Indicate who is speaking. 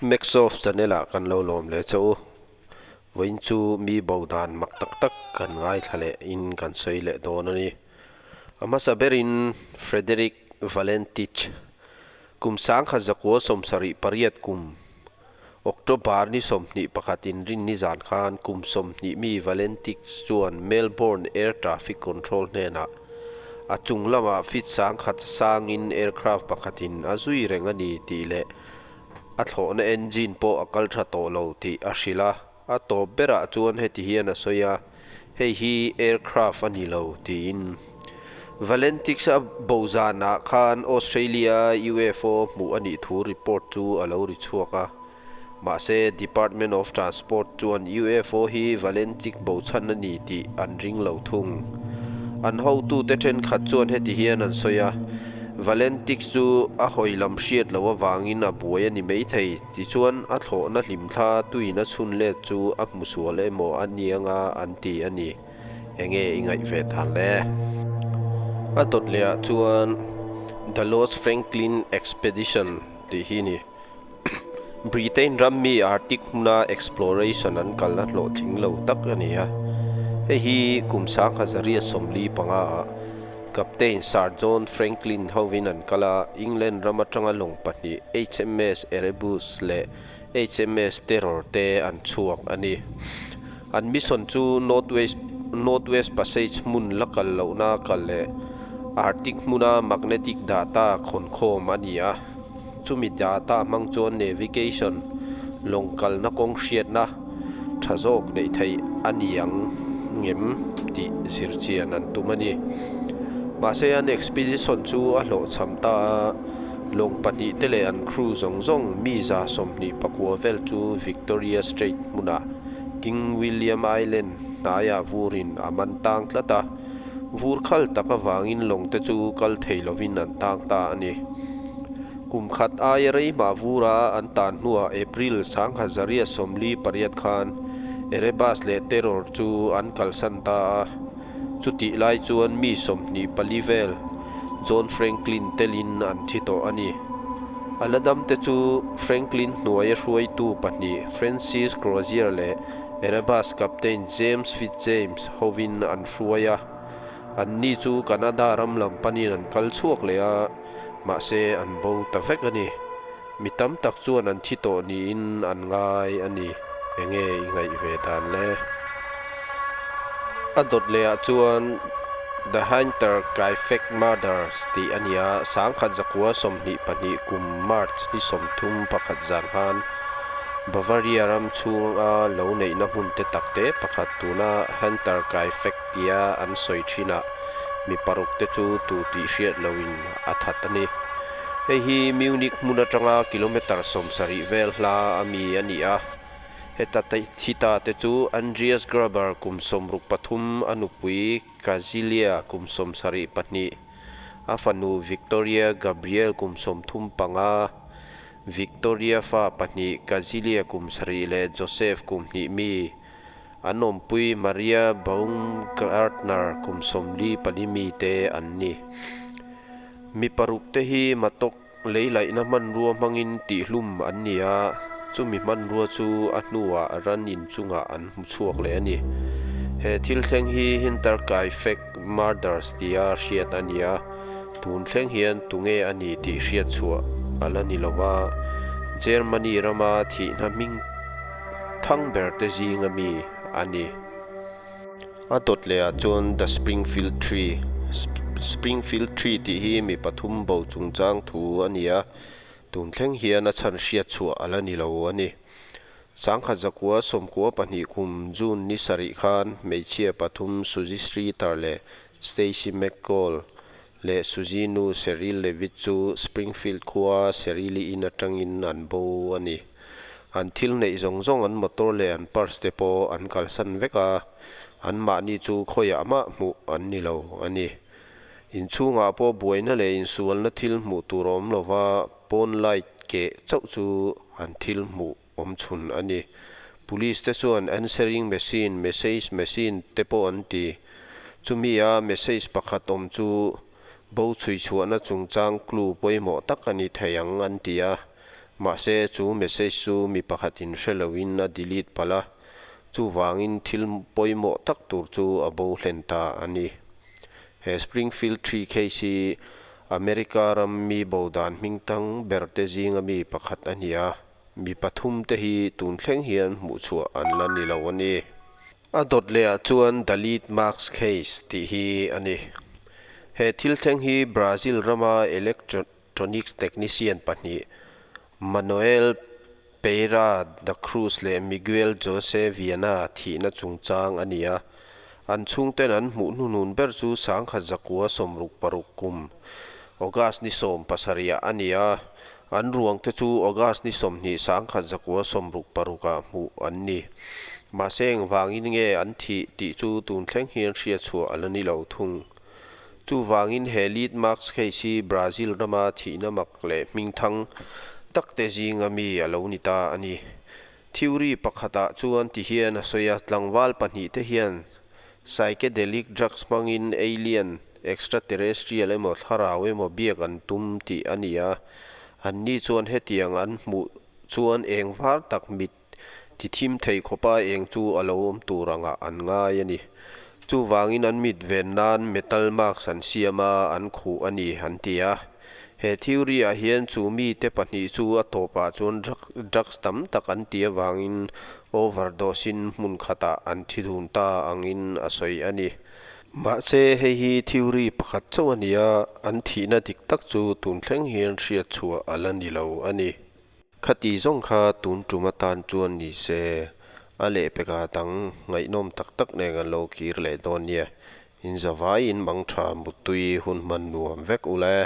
Speaker 1: Maxof channel ah kan lo lawm leh che u. Vawiin chu mi bo dan mak tak tak kan ngaithla leh in kan sawi leh dawn a ni. A hmasa berin Frederick Valentich kum 1978 kum October ni 21 inrin nizan khan kum 20 mi Valentich chuan Melbourne Air Traffic Control hnenah a chung lamah feet 1000 sangin aircraft pakhatin a zui reng a ni tih leh a thlawhna engine pawh a kal tha tawh lo tih a hrilh a. A tawp berah chuan heti hian a sawi a, Hei hi aircraft a ni lo tiin. Valentich a bo zanah khan Australia UFO hmuh a nih thu report chu a lo ri chhuak a. Mahse, Department of Transport chuan UFO hi Valentich bo chhan a ni tih an ring lo thung. An hotute thenkhat chuan heti hian an sawi a, Valentich chu a hawi lam hriat loh avangin a buai a ni maithei. Tichuan, a thlawhna hlimthla tuin a chhun let chu a hmu sual emaw a nianga an ti a ni. Enge i ngaih ve dan le? A dawt leh ah chuan The Lost Franklin Expedition tih hi ni. Britain ram mi Arctic hmuna exploration an kalna hlawhtling lo tak a ni a. Hei hi kum 1945 ah Captain Sir John Franklin hovin an kal a, England ram atanga lawng pahnih HMS Erebus leh HMS Terror te an chhuak a ni. An mission chu Northwest Northwest Passage hmun la kal lohna kal leh Arctic hmuna magnetic data khawnkhawm a ni a. Chumi data hmang chuan navigation, lawng kalna kawng hriatna tha zawk neih theih a ni ang ngem tih zirchian an tum a ni. Mahse an expedition chu a hlawhchham ta a, lawng pahnih te leh an crew zawng zawng mi 29 vel chu Victoria Strait hmunah King William Island hnaiah vurin a man tang tlat a, vur khal tak avangin lawng te chu kal thei lovin an tang ta a ni. Kum khat aia rei hmah vura an tan hnuah April 1948 khan Erebus leh Terror chu an kalsan ta a. Chutih lai chuan mi 24 vel John Franklin telin an thi tawh a ni. A la dam te chu Franklin hnuaia hruaitu pahnih Francis Crozier leh Erebus Captain James Fitzjames hovin an hruai a. Anni chu Canada ram lam panin an kal chhuak leh a, mahse an bo ta vek a ni. Mi tam tak chuan an thi tawh niin an ngai a ni. Enge i ngaih ve dan le? A dawt lehah chuan The Hinterkaifeck Murders tih a ni a, 1922 kum March ni 31 zan khan Bavaria ram chhunga lo neihna hmun te tak te pakhat tuna Hinterkaifeck tia an sawi thinah mi paruk te chu tu tih hriat loin a that a ni. Hei hi Munich hmun atanga kilometre 70 vel hla a mi a ni a. Heta thi ta te chu Andreas Gruber kum 63, a nupui Kazilia kum 72, a fanu Victoria Gabriel kum 35, Victoria fa pahnih Kazilia kum 7 leh Joseph kum 2 mi. An awmpui Maria Baumgartner kum 44 mi te an ni. Mi paruk te hi matok leilaihna hmanrua hmangin tihhlum an ni a, chumi hmanrua chu a hnuah ran inchungah an hmu chhuak leh a ni. He thil thleng hi Hinterkaifeck Murders tia hriat a ni a, tun thleng hian tunge a ni tih hriat chhuah a la ni lo va, Germany rama thihna hming thang ber te zinga mi a ni. A dawt lehah chuan The Springfield Three, Springfield Three tih hi mi pathum bo chungchang thu a ni a, tun thleng hian a chhan hriat chhuah a la ni lo a ni. 1992 kum June ni sarih khan hmeichhia pathum Suzy Streeter leh Stacy McCall leh Suzy nu Cheryl Levitt chu Springfield khua Cheryl-i in atangin an bo a ni. An thil neih zawng zawng an motor leh an purse te pawh an kalsan vek a, anmahni chu khawiah mah hmuh an ni lo a ni. Inchhungah pawh buaina leh insualna thil hmuh tur a awm lova, pawn light keh chauh chu an thil hmuh awm chhun a ni. Police te chuan answering machine, message machine te pawh an ti. Chumi a message pakhat awm chu bo chhui chhuahna chungchang clue pawimawh tak a ni thei ang an ti a. Mahse chu message chu mi pakhatin hre loin a delete palh a, chuvangin thil pawimawh tak tur chu a bo hlen ta a ni. He Springfield Tree case hi America ram mi bo dan hming tang ber te zinga mi pakhat a ni a, mi pathum te hi tun thleng hian hmuhchhuah an la ni lo a ni. A dawt lehah chuan The Lead Marks Case tih hi a ni. He thil thleng hi Brazil rama electronics technician pahnih Manuel Pereira da Cruz leh Miguel Jose Viana thihna chungchang a ni a. An chhungten an hmuh hnuhnun ber chu 1966 kum August ni 17ah a ni a, an ruang te chu August ni 20 1966 ah hmuh an ni. Mahse engvangin nge an thih tih chu tun thleng hian hriatchhuah a la ni lo thung. Chuvangin he Lead Marks case hi Brazil rama thihna mak leh hmingthang tak te zinga mi a lo ni ta a ni. Theory pakhatah chuan ti hian a sawi a, tlangval pahnih te hian psychedelic drugs hmangin alien, extraterrestrial emaw thlarau emaw biak an tum tih a ni a, anni chuan hetiang an hmuh chuan eng var tak mit ti thim thei khawpa eng chu a lo awm tur angah an ngai a ni. Chuvangin an mit ven nan metal mask an siam a, an khuh a ni an ti a. He theory ah hian chu mite pahnih chu a tawpah chuan drugs tam tak an tih avangin overdose in hmun khatah an thi dun ta angin a sawi a ni. Mahse hei hi theory pakhat chauh a ni a, an thihna dik tak chu tun thleng hian hriatchhuah a la ni lo a ni. Khati zawng kha tun tum atan chuan ni se, a lehpekah dang ngaihnawm tak tak nen kan lo kir leh dawn nia. In zavaiin mangtha muttui hun hman nuam vek ule.